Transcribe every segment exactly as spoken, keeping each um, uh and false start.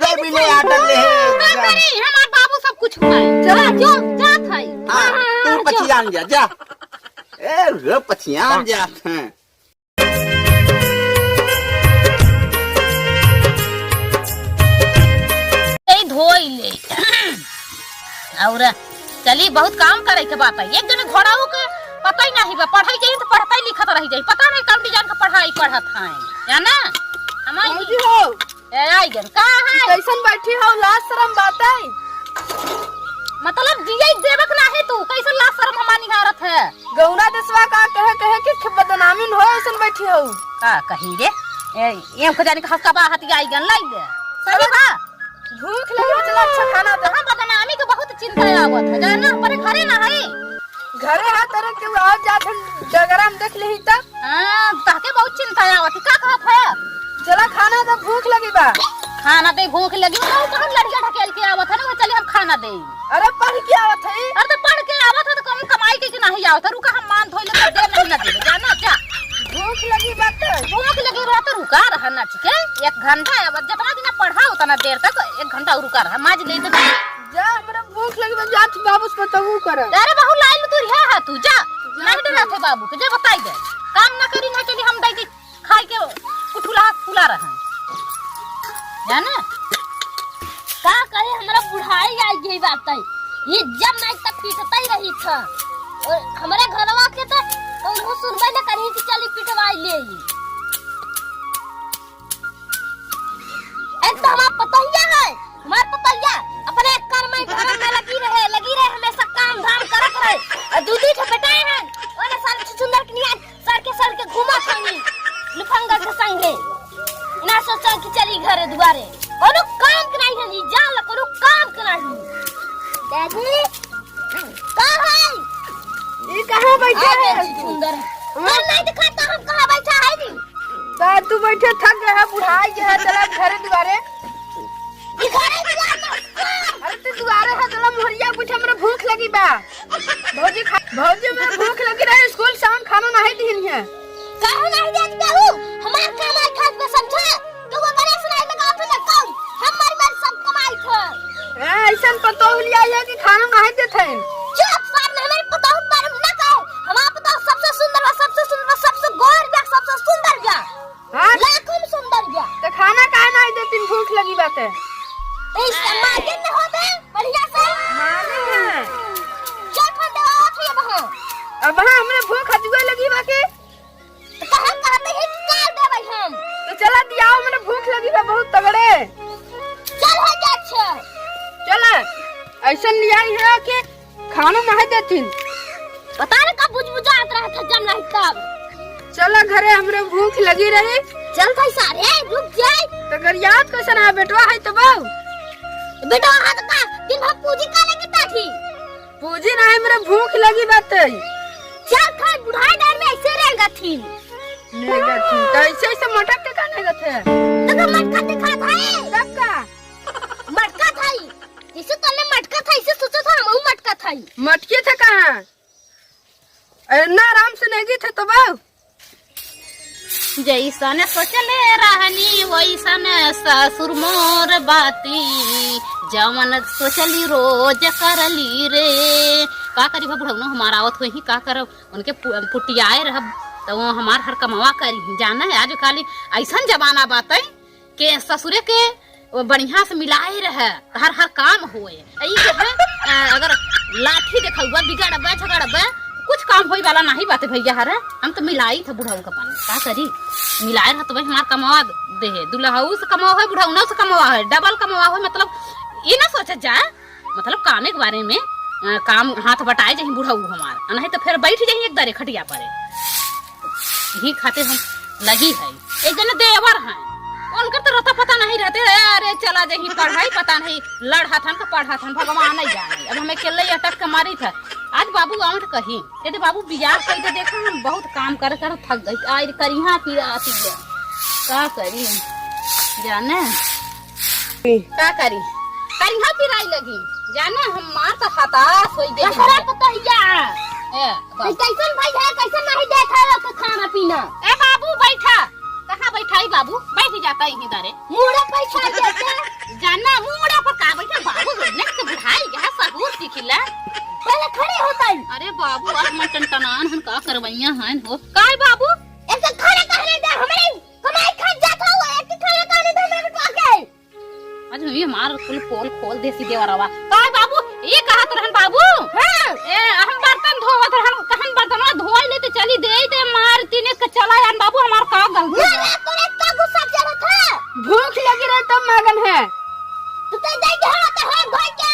ए, बिना आटा ले, का जा। करी, हमार बाबू सब कुछ हुआ है। चला, जो, जात है। हाँ, हाँ, हाँ, तू हाँ, जो। पछियान जा, जा। ए, रे पछियान जात हैं। ए, धोई ले। और चली, बहुत काम करे के बात है। एक जने घोड़ाऊ के पता ही नहीं बा, पढ़ाई जाई तो पढ़ता ही लिखत रह जाई, पता नहीं कौन डिजाइन का पढ़ाई पढ़त है, जाना? हमारी भौजी हो। ए, आई गन, का है? कैसन बैठी हो, लाज शरम बात है? मतलब जिए देवक ना है तू, कैसन लाज शरम हमार निहारत है? गौना देसवा का कहे, कहे कि ख-, बदनामी न हो, ऐसन बैठी हो। का कही रे? ए, एम को जाने के हफ्ता बा हतिया आई गन, लाई ले। सही बा? भूख लगे, चला अच्छा खाना दे। हाँ, बदनामी के बहुत चिंता आवत है, जाना, पर घरे ना है। घरे है, तोरे के और जात हम डगरा में देख लेही तब। हाँ, तहके बहुत चिंता आवत है, का कहत है? चला खाना दे, भूख लगी बा। खाना दे, भूख लगी बा, वो कहाँ लड़िया ढकेल के आवत है ना, वो चली हम खाना दे। अरे पढ़ के आवत है। अरे तो पढ़ के आवत है तो कौन कमाई के कि नहीं आवत है, रुका हम मान धोई ले, तो दे नहीं ना दे, जाना क्या? भूख लगी बा तो। भूख लगी बा तो रुका रहा ना, ठीक है? एक घंटा है, अब जितना दिन पढ़ा उतना देर तक एक घंटा और रुका रहा, माज ले तो दे। जा, हमरा भूख लगी बा, जात बाबू से बताऊ करे। अरे बहू लाइल तू है, है तू, जा। जा नहीं तू। डरा थे बाबू के, जा बताई दे। काम ना करी, ना चली, हम दाई के खाई के कुठुला फुला रहे। जाने? का करे, हमरा बुढ़ाई आई गई बात है। ये जब नहीं तब पीटता ही रही था। और हमारे घरवा के तो उनको सुनबे न करी कि चली पिटवाई ले। एक तो हमार पतोहिया है, हमार पतोहिया अपने कर्म में, धर्म में लगी रहे, लगी रहे, हमेशा काम धाम करत रहे। और दू दू ठो बेटाए हैं, ओने साल छुछुंदर के नियान सर के सर के घूमत हनी लुफंगर के संगे। ना सोचा कि चली घरे दुआरे, कोनो काम के नहीं हनी, जान लो, कोनो काम के नहीं। दादी, का है? ई कहाँ बैठा आ है? गई छुछुंदर। हम नहीं दिखाता, हम कहाँ बैठा है नी? तो तू बैठे थक गया है, बुढ़ाई गया है, चला घरे दुआरे। ई घरे दुआरे ना। अरे तू दुआरे है, चला मोहरिया बैठे, हमरा भूख लगी बा। भौजी खा, भौजी हमरा भूख लगी रहे, स्कूल से आन खाना नहीं दिहन है। काहे नहीं देत केहू? हमार काम है खास में समझा। तू वो करे सुनाई में गाँव पे लटकाऊ। हम मारी मारी सब कमाई थे। ए, ऐसन पतोह लिया है कि खाना नहीं देत है। चुप, सामने हमारे पतोह पर ना कहे। हमार पतोह सबसे सुंदर बा, सबसे सुंदर बा, सबसे गोर बा, सबसे सुंदर बा। हाँ? लाखों में सुंदर बा। तो खाना काहे नहीं देतिन, भूख लगी बाटे? तो इसका मार्केट में होबे, बढ़िया से। माने हैं। चल, खान दे, आओ, थे अब हाँ। अब हाँ, हमरे भूख हजुए लगी बा के। तो कहाँ कहते हैं, काट देबै हम। तो चला दियाओ, मने भूख लगी बा बहुत तगड़े। चल हो जा, अच्छा। चला, ऐसन लियाई है कि खाना माहे देथिन। पता न कब बुझबुझात रहत है, जब नहीं तब। चला घरे, हमरे भूख लगी रही। चल भाई सारे, रुक जाए। तो गरियात कैसन है, बेटवा है तो बहू? बेटवा है तो का, दिन भर पूजी का लेके बैठी। पूजी नहीं, हमरा भूख लगी बाटे। चल खाए, बुढ़ाई डर में ऐसे रेंगत ही। रेंगत ही, तो ऐसे, ऐसे मटक के का रेंगत है? तो का मटका दिखात है? तब का? मटका था ही। जैसे तन्ने मटका था, ऐसे सोचा था, हमहू मटका था ही। मटकी थे कहाँ? अरे ना, आराम से नहीं थे तो बहू। जैसन सोचले रहनी वैसन ससुर मोर बाती, जवन सोचली रोज करली रे। का करी बा, बुढ़ौनो हमार आवत होई, का करब, उनके पु-, पुटियाए रहब, त वो हमार हर कमवा करी। जाना है, आज काली ऐसन जमाना बात है, के ससुरे के वो बढ़िया से मिलाए रहे, हर, हर काम होए। आ, ई के है, आ, अगर लाठी देखउबा, बिगड़बा, झगड़बा, कुछ काम होई वाला नहीं बाटे भैया हरे। हम तो मिलाई थे बुढ़ऊ का पानी, का करी? मिलाए रहे तो भाई हमार कमावा दे है, दुल्हऊ से कमावा है, बुढ़ऊ से कमावा है, डबल कमावा है, मतलब ई ना सोचा जाए। मतलब कामे के बारे में, अ, काम हाथ बटाए जहीं बुढ़ऊ हमार, आ नहीं तो फिर बैठ जहीं एक दरे खटिया पर। यही खातिर हम लगी है। एक जने देवर हैं, उनकर तो रता पता नहीं रहते, "अरे चला जहीं पढ़ाई, पता नहीं लड़त हन का पढ़त हन, भगवान नहीं जाने।" अब हमें अकेले अटक के मारी था। आज बाबू आउट कही, "यदि बाबू बियाह कर दे, देखो हम बहुत काम कर कर थक गई, आज करिहा फिर आती है, का करी जाने।" का करी? करिहा पिराई लगी। जाने, हम मार तो हताश होई गई। एकरा पतोहिया। ए, बाबू। कैसन भाई है, कैसन नहीं देत है ओके खाना पीना? ए बाबू, बैठा। कहाँ बैठाई बाबू? बैठ जाता यहीं दरे। मुड़े बैठा देते। जाने, बाबू, आज मन टनटनान हन, का करवइया हन हो। काय बाबू? एक तो खाना कहने दे, हमरे कमाई खा जात हो, एक तो खाना कहने दे, हमरे बेटवा के। आज ये हमार कुल पोल खोल देसी देवरवा। काय बाबू, ये कहत रहन बाबू? हाँ। ए, हम बर्तन धोवत रहन, कहन बर्तनवा धोई ले तो चली दे, दे मार तीने के चला जान बाबू, हमार का गलती ना, बा? ना, तोरे का गुस्सा चढ़त है? भूख लगी रहे तब मागन है। तू तो दे दे हाथ, हाथ धोई के।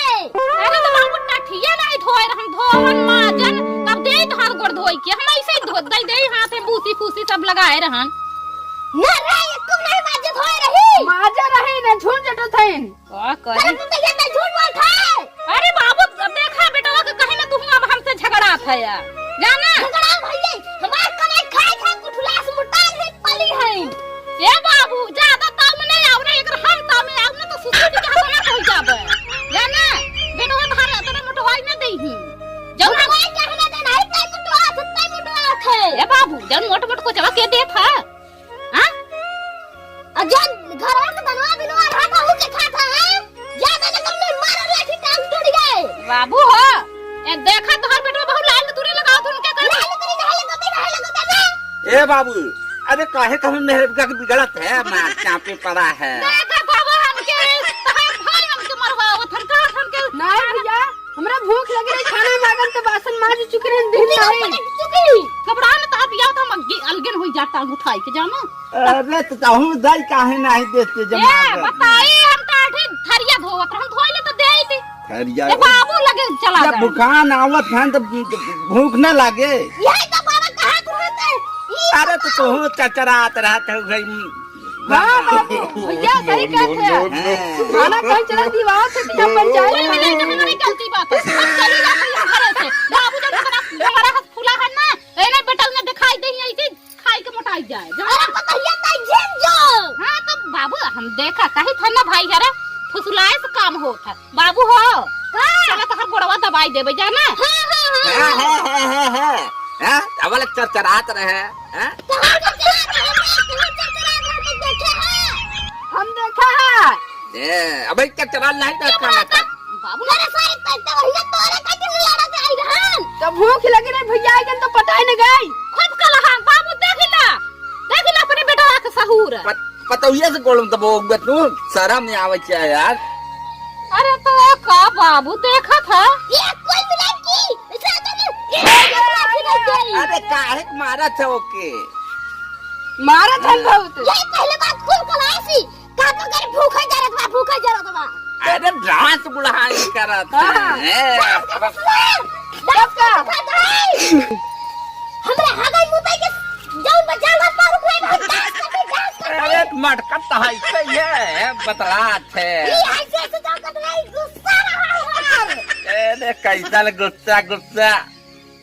अरे तो बाबू, टठिया नहीं धोए रहन, धोवन माजन, तब दे तो हाथ गोड़ धोई के। हम ऐसे ही धो, दे दे हाथ में बूसी फूसी सब लगाए रहन। ना रे, एको नहीं माजे धोए रही। माजे रही ना, झूठ जटो थइन। का करे? अरे तू तो ये तो झूठ बोलत है। अरे बाबू, अब देखा बेटवा के कहीं ना तू अब हमसे झगड़ा था यार। जाना? झगड़ा भइया, हमार कमाई खाए खाए कुठुला से मोटा है। पली है। ए बाबू, ज्यादा ताव में नहीं आव ना, एकर हम ताव में आव ना तो सुसु जी के हाथ में पहुंच जाबे। जाने, बेटवा धारे अतने मोटवाई ना देही। जौन मोटवाई चाहे ना देना है, ताई मोटवा, ताई मोटवा है। ए बाबू, जौन मोट मोट कोचवा के देत है? हाँ? आ जौन घरवा के बनवा बिनवा रहा था, ऊ के खाता है? ज्यादा ना कम में मारा लाठी टांग टूट गए। बाबू हो, ए देखा तोहर बेटवा बहुत लाल तुरे लगावत उनके कर। लाल तुरे, लाल तुरे, लाल तुरे। ए बाबू, अरे काहे तब मेहरबिया के बिगड़त है, मार चापे पड़ा है। देखा बाबू हमके, तोहर भाई हमके मरवावत हन, का हमके नहीं भैया, हमरा भूख लगे रही, खाना मांगन तो बासन माज चुके रहे, दिन नहीं। घबरा न, तो आप या तो हम अलगे, अलगे न होई जाता उठाई के जानो। अरे तो तहू दाई काहे नहीं देते जब ए, मांगन? बताई, हम तो आठे थरिया धोवत रहन, धोई ले तो दे आई थी। थरिया। ए, बाबू लगे चला ये गए। भूखान आवत हन तो भूख न लागे। यही तो बाबा कहा तू रहते। ई अरे तो बताओ। तू चचरात रहत हो गई। हाँ, बाबू, भैया सही कहत है। हाँ। खाना कौन चला दिवाओ से बिना पंचायत कोई में। नहीं, हमारी गलती बात है। हम चली जाते हैं घर से। बाबू जब हमारा, हमारा हाथ फूला है ना, ए नहीं बेटा, उन्हें दिखाई दे, यही चीज खाई के मोटाई जाए। जा। अरे पतहिया ताई झेल जो। हाँ, तो बाबू, हम देखा, कही था ना भाई, अरे फुसलाए से काम होत है। बाबू हो, का? चला तोहर गोड़वा दबाई देबे, जाना? हाँ, हाँ, हाँ, हाँ, हाँ। हाँ, हाँ, हाँ, हाँ, हाँ। हाँ, अब वाला चरचरात रहे, हाँ? तोहर चरचरात रहे, तोहर चरचरात रहे, तो देखे है। हम देखा है। ए, अबे चरचरा नहीं चुप देखा रह ना। बाबू, मेरे सारे पैसे वही तोरे खातिर लड़ा के आई रहन। तो भूख लगी रही भैया, आई गन तो पटाई न गई। खूब कलहा, बाबू देख ला, देख ला अपने बेटवा के सहूर। पत-, पतौहिया से गोड़ दबो, तू शरम नहीं आवे क्या यार? अरे तो का बाबू देखा था? ये कोई मिला की? ऐसा तो नहीं, ये कोई मिला की नहीं। अरे काहे के मारा था ओके? मारा था बहुत। ये पहले बात कुल कलासी। का तो करे भूखे जरत बा, भूखे जरत बा। अरे डांस बुढ़ाई करत हाँ। है। डांस के सुना, डांस का दिखा दे। हमरा हगई मुतई के जौन बा जांगर पर उठे रहो, डांस कर दे, डांस कर दे। अरे मटकत तो है, सही है, बतलात है। ई ऐसे ऐसे जांगर नहीं, गुस्सा रहा है। अरे कैसा ले गुस्सा, गुस्सा।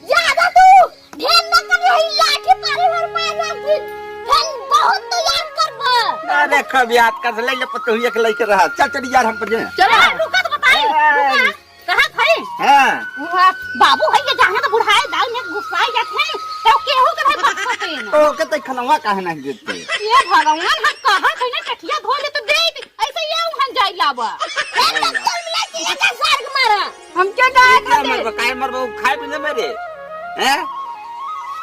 ज्यादा तू ढेर न कर, यही लाठी पारी भर पाए ना फिर। फिर बहुत तो याद करबा। अरे, खूब याद कर ले, ले पतोहिया के लेके रहा। चल, चल यार, हम पर जाए। चलो। अरे, रुका तो बताई, ए। रुका। कहाँ थे? हाँ। वहाँ बाबू है ये, जहाँ तो बुढ़ाए दाल में गुस्साई जाते हैं, तो केहू के नहीं बख्शते हैं। तो ओके तो खनवा काहे नहीं देते? ये भगवान, हम कहाँ थे ना, टटिया धो ले तो दे दे। ऐसे ये उहन जाई लावा। ए, तब तो मिला के एक हजार के मारा। हम क्या कहा क्या करते? मरबा, काहे मरबा, वो खाए भी ना मेरे। हैं?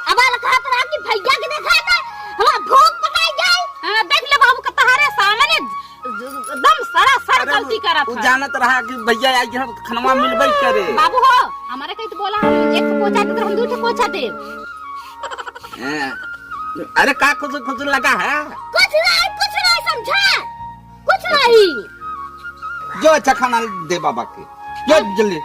अब वाला कहत रहा कि भैया के देखा था, हमारा भूख पकाई जाए। हाँ, देख ले बाबू का तहारे सामने एकदम सरासर अरे, गलती करत वो है। जानत रहा कि भैया आई है, खनवा मिलबे करे। बाबू हो, हमारे कहीं तो बोला, हम एक ठो पोछा दे, तो हम दू ठो पोछा दे। हैं? अरे का कुछ, कुछ लगा है? कुछ नहीं, कुछ नहीं समझा। कुछ नहीं। जो अच्छा खाना दे बाबा के। जो जल्दी।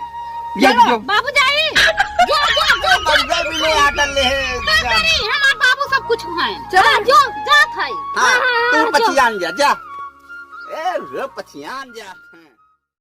जो, चलो, जो। बाबू जाई। जो, जो, जो, जो, बर्गर भी ले आटा ले है, का जा। करी? हमार बाबू सब कुछ हैं। चलो, हाँ, जो, जात है। हाँ, हाँ, हाँ, तू हाँ, जो। पछियान जा, जा। ए, रे पछियान जा।